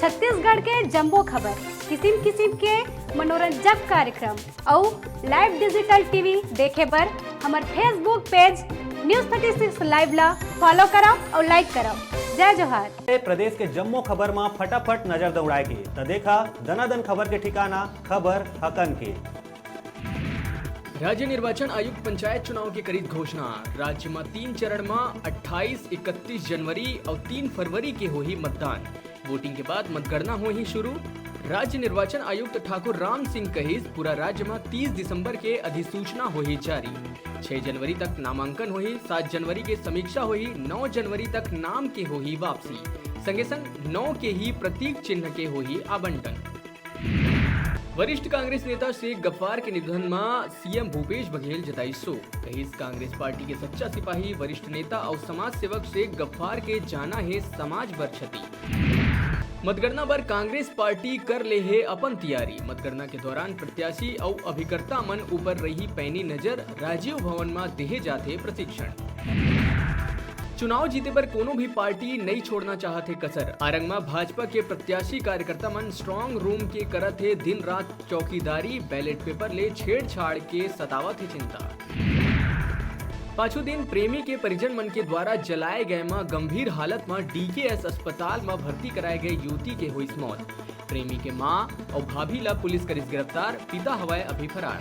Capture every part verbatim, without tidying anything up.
छत्तीसगढ़ के जम्मो खबर, किसिम किसिम के मनोरंजक कार्यक्रम अउ live digital T V देखे बर हमर Facebook page News thirty six Live ला follow करव अउ like करव। जय जोहार। प्रदेश के जम्मो खबर म फटाफट नजर दौड़ाए के, त देखा दनादन खबर के ठिकाना, खबर हकन के। राज्य निर्वाचन आयुक्त पंचायत चुनाव के करीस घोषणा। राज्य म तीन चरण म अट्ठाईस, इकतीस जनवरी अउ तीन फरवरी के होही मतदान। वोटिंग के बाद मतगणना होही शुरू। राज्य निर्वाचन आयुक्त ठाकुर राम सिंह कहिस, पूरा राज्य म तीस दिसंबर के अधिसूचना होही जारी। छह जनवरी तक नामांकन होही, सात जनवरी के समीक्षा होही, नौ जनवरी तक नाम के होही वापसी। संगे संग नौ के ही प्रतीक चिन्ह के होही आवंटन। वरिष्ठ कांग्रेस नेता शेख गफ्फार के निधन म सीएम भूपेश बघेल जताइस शोक। कहिस, कांग्रेस पार्टी के सच्चा सिपाही, वरिष्ठ नेता अउ समाज सेवक शेख गफ्फार के जाना हे समाज बर क्षति। मतगणना बर कांग्रेस पार्टी कर ले हे अपन तियारी। मतगणना के दौरान प्रत्याशी अउ अभिकर्ता मन ऊपर रही पैनी नजर। राजीव भवन म देहे जाथे प्रशिक्षण। चुनाव जीते बर कोनो भी पार्टी नइ छोड़ना चाहत हे कसर। आरंग म भाजपा के प्रत्याशी कार्यकर्ता मन strong room के करत हे दिन रात चौकीदारी। Ballot paper ले छेड़छाड़ के सतावत हे चिंता। पाछू दिन प्रेमी के परिजन मन के द्वारा जलाए गए म गंभीर हालत म डीकेएस अस्पताल म भर्ती कराए गए युवती के होइस मौत। प्रेमी के मां अउ भाभी ला पुलिस करिस गिरफ्तार, पिता हवय अभी फरार।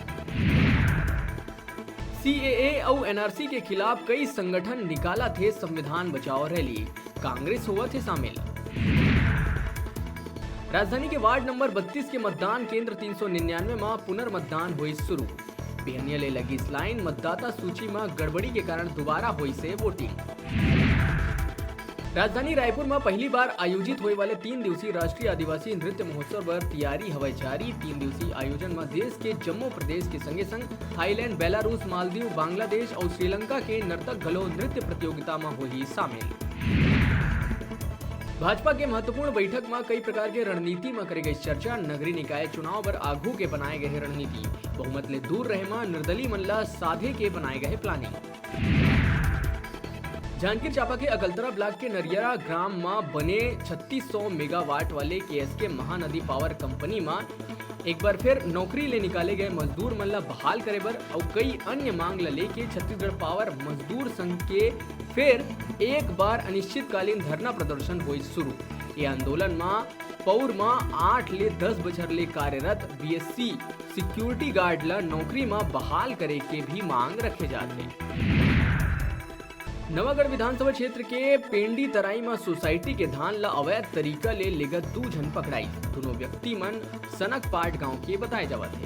सीएए अउ एनआरसी के खिलाफ कई संगठन निकालत हे संविधान बचाओ रैली, कांग्रेस होवत हे शामिल। राजधानी के वार्ड नंबर बत्तीस के मतदान केंद्र तीन सौ निन्यानवे म पुनर्मतदान होइस शुरू। बिहनिया ले लगिस लाइन, मतदाता सूची म गड़बड़ी के कारण दोबारा होइस हे वोटिंग। राजधानी रायपुर म पहली बार आयोजित होए वाले तीन दिवसीय राष्ट्रीय आदिवासी नृत्य महोत्सव बर तियारी हवय जारी। तीन दिवसीय आयोजन म देश के जम्मो प्रदेश के संगे संग थाईलैंड, बेलारूस, मालदीव, बांग्लादेश अउ श्रीलंका के नर्तक घलो नृत्य प्रतियोगिता म होही शामिल। भाजपा के महत्वपूर्ण बैठक म कई प्रकार के रणनीति म करे गई चर्चा। नगरीय निकाय चुनाव बर आघू के बनाए गए रणनीति, बहुमत ले दूर रहे म निर्दलीय मन ल साधे के बनाए गए planning। जांजगीर चांपा के अकलतरा ब्लॉक के नरियरा ग्राम म बने छत्तीस सौ मेगावाट वाले केएसके महानदी पावर कंपनी म एक बार फिर नौकरी ले निकाले गए मजदूर मन ल बहाल करे बर अउ कई अन्य मांग ल लेके छत्तीसगढ़ पावर मजदूर संघ के फिर एक बार अनिश्चितकालीन धरना प्रदर्शन होइस शुरू। ये आंदोलन म पौर म आठ ले दस बछर ले कार्यरत बीएससी सिक्योरिटी गार्ड ल नौकरी म बहाल करे के भी मांग रखे जात हे। नवागढ़ विधानसभा क्षेत्र के पेंडी तराई म सोसाइटी के धान ल अवैध तरीका ले लेगत दू झन पकड़ाई। दोनों व्यक्ति मन सनक पाट गांव के बताए जावत हे।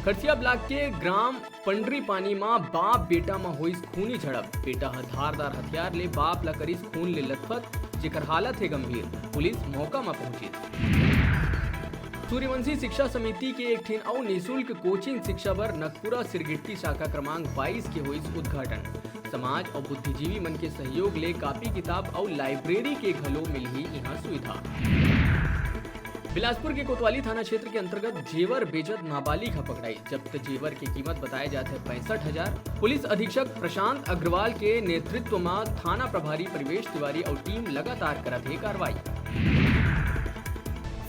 खरसिया ब्लॉक के ग्राम पंडरी पानी म बाप बेटा म होइस खूनी झड़प। बेटा ह धारदार हथियार ले बाप ल करिस खून ले लथपथ, जेकर हालत हे गंभीर। पुलिस मौका म पहुंचिस। सूर्यवंशी शिक्षा समिति के एक ठिन अउ निशुल्क कोचिंग शिक्षा बर नगपुरा सिरगिट्टी शाखा क्रमांक बाईस के होइस उद्घाटन। समाज अउ बुद्धिजीवी मन के सहयोग ले कापी किताब अउ लाइब्रेरी के घलो मिलही इहां सुविधा। बिलासपुर के कोतवाली थाना क्षेत्र के अंतर्गत जेवर बेचत नाबालिग ह पकड़ाई। जब्त जेवर के कीमत बताए जात हे पैंसठ हजार। पुलिस अधीक्षक प्रशांत अग्रवाल के नेतृत्व म थाना प्रभारी परिवेश तिवारी अउ टीम लगातार करत हे कार्रवाई।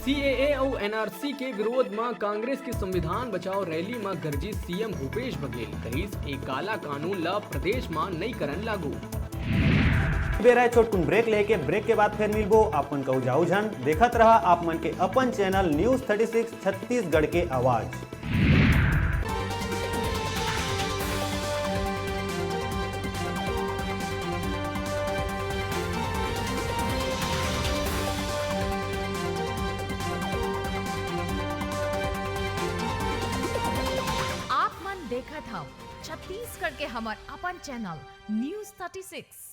सीएए अउ एनआरसी के विरोध म कांग्रेस के संविधान बचाओ रैली म गरजिस सीएम भूपेश बघेल, कहिस, ए काला कानून ल प्रदेश म नई करन लागू। बेरा हे छोटकुन ब्रेक लेके, ब्रेक के बाद फिर मिलबो। आप मन कहू जाऊ झन, देखत रहा आप मन के अपन channel news thirty six Chhattisgarh के आवाज। आप मन देखत हव छत्तीसगढ़ के हमर अपन चैनल न्यूज़ थर्टी सिक्स।